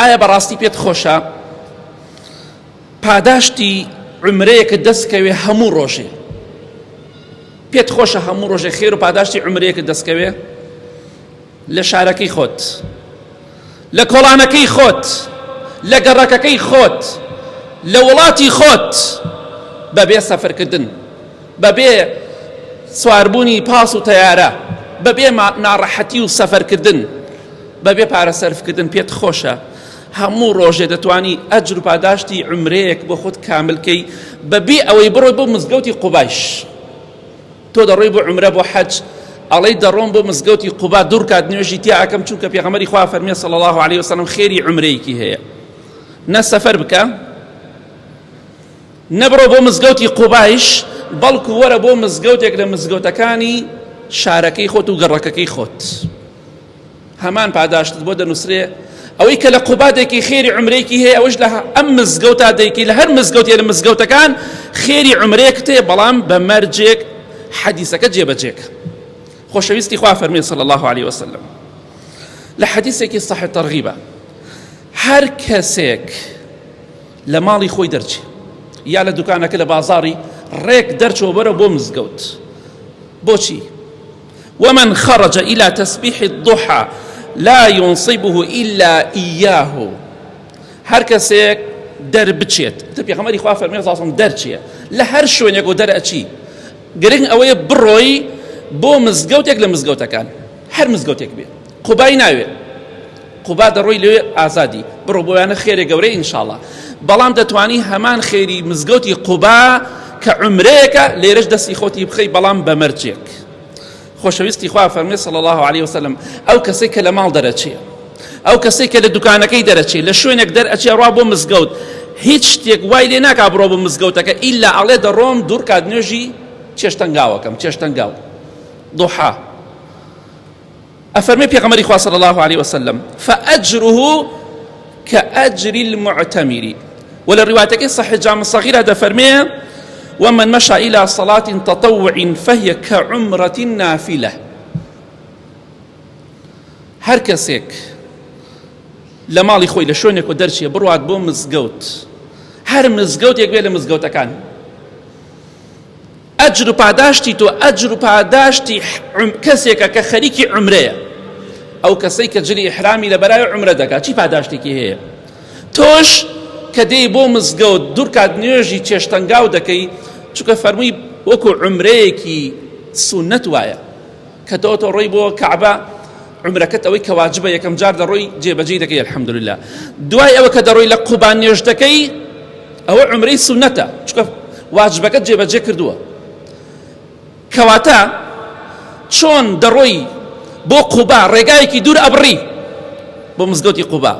ئایا بەڕاستی پێت خۆشە پاداشتی عومرەیەکت دەست کەوێ هەموو ڕۆژێ؟ پێت خۆشە هەموو ڕۆژێ خێر و پاداشتی عومرەیەکت دەست کەوێ؟ لە شارەکەی خۆت، لە کۆڵانەکەی خۆت، لە گەڕەکەکەی خۆت، لە وڵاتی خۆت، بەبێ سەفەرکردن، بەبێ سواربوونی پاس و تەیارە، بەبێ ناڕەحەتی و سەفەرکردن، بەبێ پارە سەرفکردن پێت خۆشە هەموو ڕۆژێ دەتوانی ئەجر و پاداشتی عومرەیەک بۆ خۆت کامل کەی بەبێ ئەوەی بڕۆی بۆ مزگەوتی قوبایش. تۆ دەڕۆی بۆ عومرە بۆ حەج ئەڵێی دەڕۆم بۆ مزگەوتی قوبا دوو ڕکات نوێژی تیا ئەکەم چونکە پێغەمبەری خوا فەرمیە صلی الله علیه وسلم خێری عومرەیەکی هەیە نە سەفەر بکە نە بڕۆ بۆ مزگەوتی قوبایش بەڵکو وەرە بۆ مزگەوتێک لە مزگەوتەکانی شارەکەی خۆت و گەڕەکەکەی خۆت هەمان پاداشتت بۆ دەنووسرێ ئەوەی کە لە قوبا دەیکەی خێری عومرەیەکی هەیە ئەوەش لە ئەم مزگەوتا دەیکەی لە هەر مزگەوتێ لە مزگەوتەکان خێری عومرەیەکت هەیە بەڵام بە مەرجێک حەدیسەکە جێبەجێکە خۆشەویستی خوا فەرمی صلی الله عليه وسلم لە حەدیسێکی صحیح تەرغیبە هەر کەسێک لە ماڵی خۆی دەرچێ یا لە دوکانەکە لە بازاڕی ڕێک دەرچۆ بەرە بۆ مزگەوت بۆچی ومن خرج إلى تسبیح الضحى لا ينصبه إلا إياه هەر کەسێک دەربچێت تە پێغەمبەری خوا فەرمی صلی الله دەرچێ لە هەر شوێنێک و دەرئەچی گرنگ ئەوەیە بڕۆی بۆ مزگەوتێک لە مزگەوتەکان هەر مزگەوتێک بێ قوبای ناوێ قوبا دەڕۆی لەوێ ئازادی بڕۆ بۆیانە خێرێ گەورەی ئینشاڵا بەڵام دەتوانی هەمان خێری مزگەوتی قوبا کە عمرەیەکە لێرەش دەستی خۆتی بخەی بەڵام بە مەرجێک خۆشەویستی خوا فەرمی صلی الله علیه وسلم ئەو کەسێک کە لە ماڵ دەرەچێ ئەو کەسێک کە لە دوکانەکەی دەرەچێ لە شوێنێک دەرئەچێ ڕوا بۆ مزگەوت هیچ شتێک وای لێ ناکا بڕۆ بۆ مزگەوتەکە ئیلا ئەڵێ دەڕۆم دوورکات نوێژی چێشتەنگاوەکەم چێشتەنگاو ضحا ئەفەرمێ پێغەمبەری خوا صلی الله علیه وسلم فأجره كأجر المعتمر ولا روايتك صحيح جامع الصغيرة دەفەرمێ ومن مشى إلى صلاة تطوع فهي كعمرة نافلة هەر کەسێک لە ماڵی خۆی لە شوێنێک و دەرچێ بڕوات بۆ مزگەوت هەر مزگەوتێک بێ لە مزگەوتەکان ئەجر و پاداشتی تۆ ئەجر و پاداشتی کەسێکە کە خەریکی عومرەیە ئەو کەسەی کە جلی ئیحرامی لە بەرای عومرە دەکات چی پاداشتێکی هەیە تۆش کە دێی بۆ مزگەوت دوورکات نوێژی چێشتەنگاو دەکەی چونکە فەرمووی وەکو عومرەیەکی سوننەت وایە کە تۆ تۆ ڕۆی بۆ کەعبە عومرەکەت ئەوەی کە واجبە یەکەم جار دەڕۆی جێبەجێی دەکەی الحمدلله دوای ئەوە کە دەڕۆی لە قوبان نوێژ دەکەی ئەوە عومرەی سوننەتە چونکە واجبەکەت جێبەجێ کردووە کەواتە چۆن دەڕۆی بۆ قوبا ڕێگایەکی دوور ئەبڕی بۆ مزگەوتی قوبا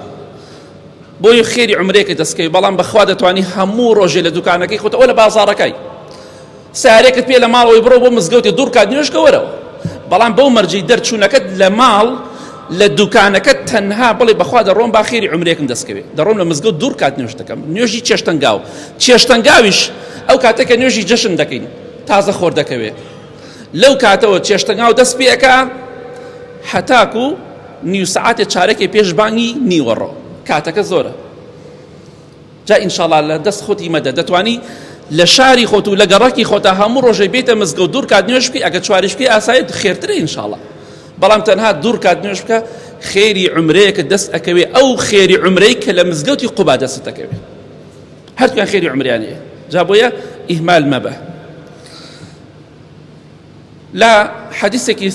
بۆی خێری عمرێکە دەستکەوی بەڵام بەخوا دەتوانی هەموو ڕۆژێ لە دوکانەکەی خۆتەوە لە بازاڕەکەی سارێکت پێ لە ماڵەوەی بڕۆ بۆ مزگەوتی دوورکات نوێژکە وەرەوە بەڵام بەو مەرجەی دەرچوونەکەت لە ماڵ لە دوکانەکەت تەنها بڵێ بەخوا دەڕۆم با خێری عومرێکم دەستکەوێ دەڕۆم لە مزگەوت دوور کات نوێژ دەکەم نوێژی چێشتەنگاو چێشتەنگاویش ئەو کاتێک کە نوێژی جەشن دەکەین تازە خۆر دەکەوێ لەو کاتەوە چێشتەنگاو دەست پێەکە هەتاکو نیو سەعاتێ چارەکێ پێش بانگی نیوەڕۆ کاتەکە زۆرە جا ان شاء اللە لە دەست خۆتی مەدە دەتوانی لە شاری خۆت و لە گەڕەکی خۆتا هەموو ڕۆژێک بێیتە مزگەوت دوو ڕکات نوێژ بکەی ئەگەر چواریش بکەی ئاسایە خێرترە ان شاء اللە بەڵام تەنها دوو ڕکات نوێژ بکە خێری عومرەیەکت دەست ئەکەوێ ئەو خێری عومرەی کە لە مزگەوتی قوبا دەستت ئەکەوێ هەردووکیان خێری عومریان هەیە جا بۆیە ئیهمال مەبە لە حەدیسێکی.